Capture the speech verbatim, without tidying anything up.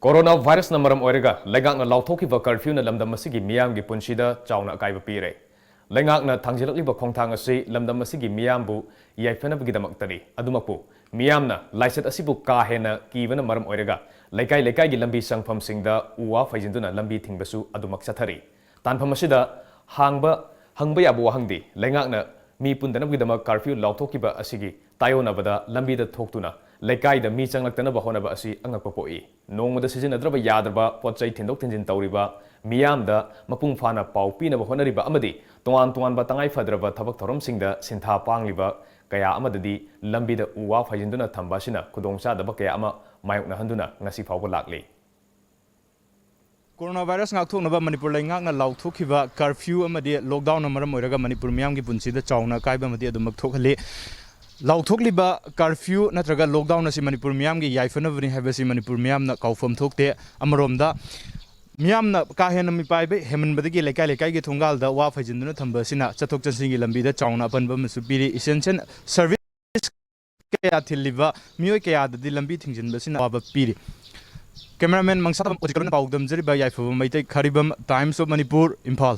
Corona ꯚꯥꯏꯔꯁꯅ ꯃꯔꯝ ꯑꯣꯏꯔꯒ ꯂꯩꯉꯥꯛꯅ ꯂꯥꯎꯊꯣꯛꯈꯤꯕ ꯀꯔꯐ꯭ꯌꯨꯅ ꯂꯝꯗꯝ ꯑꯁꯤꯒꯤ ꯃꯤꯌꯥꯝꯒꯤ ꯄꯨꯟꯁꯤꯗ ꯆꯥꯎꯅ ꯑꯀꯥꯏꯕ ꯄꯤꯔꯦ꯫ ꯂꯩꯉꯥꯛꯅ ꯊꯥꯡꯖꯤꯜꯂꯛꯂꯤꯕ ꯈꯣꯡꯊꯥꯡ ꯑꯁꯤ ꯂꯝꯗꯝ ꯑꯁꯤꯒꯤ ꯃꯤꯌꯥꯝꯕꯨ ꯌꯥꯏꯐꯅꯕꯒꯤꯗꯃꯛꯇꯅꯤ꯫ ꯑꯗꯨꯃꯛꯄꯨ ꯃꯤꯌꯥꯝꯅ ꯂꯥꯏꯆꯠ ꯑꯁꯤꯕꯨ ꯀꯥ ꯍꯦꯟꯅ ꯀꯤꯕꯅ ꯃꯔꯝ ꯑꯣꯏꯔꯒ ꯂꯩꯀꯥꯏ ꯂꯩꯀꯥꯏꯒꯤ ꯂꯝꯕꯤ ꯆꯪꯐꯝꯁꯤꯡꯗ ꯎ ꯋꯥ ꯐꯩꯖꯤꯟꯗꯨꯅ ꯂꯝꯕꯤ ꯊꯤꯡꯕꯁꯨ ꯑꯗꯨꯃꯛ ꯆꯠꯊꯔꯤ꯫ ꯇꯥꯟꯐꯝ ꯑꯁꯤꯗ ꯍꯥꯡꯕ, ꯍꯪꯕ ꯌꯥꯕ ꯋꯥꯍꯪꯗꯤ, ꯂꯩꯉꯥꯛꯅ ꯃꯤ ꯄꯨꯟꯗꯅꯕꯒꯤꯗꯃꯛ ꯀꯔꯐ꯭ꯌꯨ ꯂꯥꯎꯊꯣꯛꯈꯤꯕ ꯑꯁꯤꯒꯤ ꯇꯥꯏꯑꯣꯟꯅꯕꯗ ꯂꯝꯕꯤꯗ ꯊꯣꯛꯇꯨꯅ ꯂꯩꯀꯥꯏꯗ ꯃꯤ ꯆꯪꯂꯛꯇꯅꯕ ꯍꯣꯠꯅꯕ ꯑꯁꯤ ꯑꯉꯛꯄ ꯄꯣꯛꯏ꯫ ꯅꯣꯡꯃꯗ ꯁꯤꯖꯤꯟꯅꯗ꯭ꯔꯕ ꯌꯥꯗ꯭ꯔꯕ ꯄꯣꯠ ꯆꯩ ꯊꯤꯟꯗꯣꯛ ꯊꯤꯟꯖꯤꯟ ꯇꯧꯔꯤꯕ, ꯃꯤꯌꯥꯝꯗ ꯃꯄꯨꯡ ꯐꯥꯅ ꯄꯥꯎ ꯄꯤꯅꯕ ꯍꯣꯠꯅꯔꯤꯕ ꯑꯃꯗꯤ ꯇꯣꯉꯥꯟ ꯇꯣꯉꯥꯟꯕ ꯇꯉꯥꯏ ꯐꯗ꯭ꯔꯕ ꯊꯕꯛ ꯊꯧꯔꯝꯁꯤꯡꯗ ꯁꯤꯟꯊꯥ ꯄꯥꯡꯂꯤꯕ ꯀꯌꯥ ꯑꯃꯗꯗꯤ ꯂꯝꯕꯤꯗ ꯎ ꯋꯥ ꯐꯩꯖꯤꯟꯗꯨꯅ ꯊꯝꯕ ꯑꯁꯤꯅ ꯈꯨꯗꯣꯡꯆꯥꯗꯕ ꯀꯌꯥ ꯑꯃ ꯃꯥꯌꯣꯛꯅꯍꯟꯗꯨꯅ ꯉꯁꯤ ꯐꯥꯎꯕ ꯂꯥꯛꯂꯤ꯫ ꯀꯣꯔꯣꯅꯥ ꯚꯥꯏꯔꯁ ꯉꯥꯛꯊꯣꯛꯅꯕ ꯃꯅꯤꯄꯨꯔ ꯂꯩꯉꯥꯛꯅ ꯂꯥꯎꯊꯣꯛꯈꯤꯕ ꯀꯔꯐ꯭ꯌꯨ ꯑꯃꯗꯤ ꯂꯣꯛꯗꯥꯎꯟꯅ ꯃꯔꯝ ꯑꯣꯏꯔꯒ ꯃꯅꯤꯄꯨꯔ ꯃꯤꯌꯥꯝꯒꯤ ꯄꯨꯟꯁꯤꯗ ꯆꯥꯎꯅ ꯑꯀꯥꯏꯕ ꯑꯃꯗꯤ ꯑꯗꯨꯃꯛ ꯊꯣꯛꯍꯜꯂꯤ꯫ ꯂꯥꯎꯊꯣꯛꯂꯤꯕ ꯀꯔꯐ꯭ꯌꯨ ꯅꯠꯇ꯭ꯔꯒ ꯂꯣꯛꯗꯥꯎꯟ ꯑꯁꯤ ꯃꯅꯤꯄꯨꯔ ꯃꯤꯌꯥꯝꯒꯤ ꯌꯥꯏꯐꯅꯕꯅꯤ ꯍꯥꯏꯕꯁꯤ ꯃꯅꯤꯄꯨꯔ ꯃꯤꯌꯥꯝꯅ ꯀꯥꯎꯐꯝ ꯊꯣꯛꯇꯦ꯫ ꯑꯃꯔꯣꯝꯗ ꯃꯤꯌꯥꯝꯅ ꯀꯥ ꯍꯦꯟꯅ ꯃꯤꯄꯥꯏꯕ ꯍꯦꯟꯃꯟꯕꯗꯒꯤ ꯂꯩꯀꯥꯏ ꯂꯩꯀꯥꯏꯒꯤ ꯊꯣꯡꯒꯥꯜꯗ ꯋꯥ ꯐꯩꯖꯤꯟꯗꯨꯅ ꯊꯝꯕ ꯑꯁꯤꯅ ꯆꯠꯊꯣꯛ ꯆꯠꯁꯤꯟꯒꯤ ꯂꯝꯕꯤꯗ ꯆꯥꯎꯅ ꯑꯄꯟꯕ ꯑꯃꯁꯨ ꯄꯤꯔꯤ꯫ ꯏꯁꯦꯟꯁꯤꯌꯦꯜ ꯁꯔꯚꯤꯁ ꯀꯌꯥ ꯊꯤꯜꯂꯤꯕ ꯃꯤꯑꯣꯏ ꯀꯌꯥꯗꯗꯤ ꯂꯝꯕꯤ ꯊꯤꯡꯖꯤꯟꯕꯁꯤꯅ ꯑꯋꯥꯕ ꯄꯤꯔꯤ꯫ ꯀꯦꯃꯦꯔꯥꯃꯦꯟ ꯃꯪꯁꯥ ꯄꯥꯎ ꯗꯝꯖꯔꯤꯕ ꯌꯥꯏꯐꯕ Meitei, ꯈꯥꯔꯤꯕꯝ, Times of Manipur, Imphal.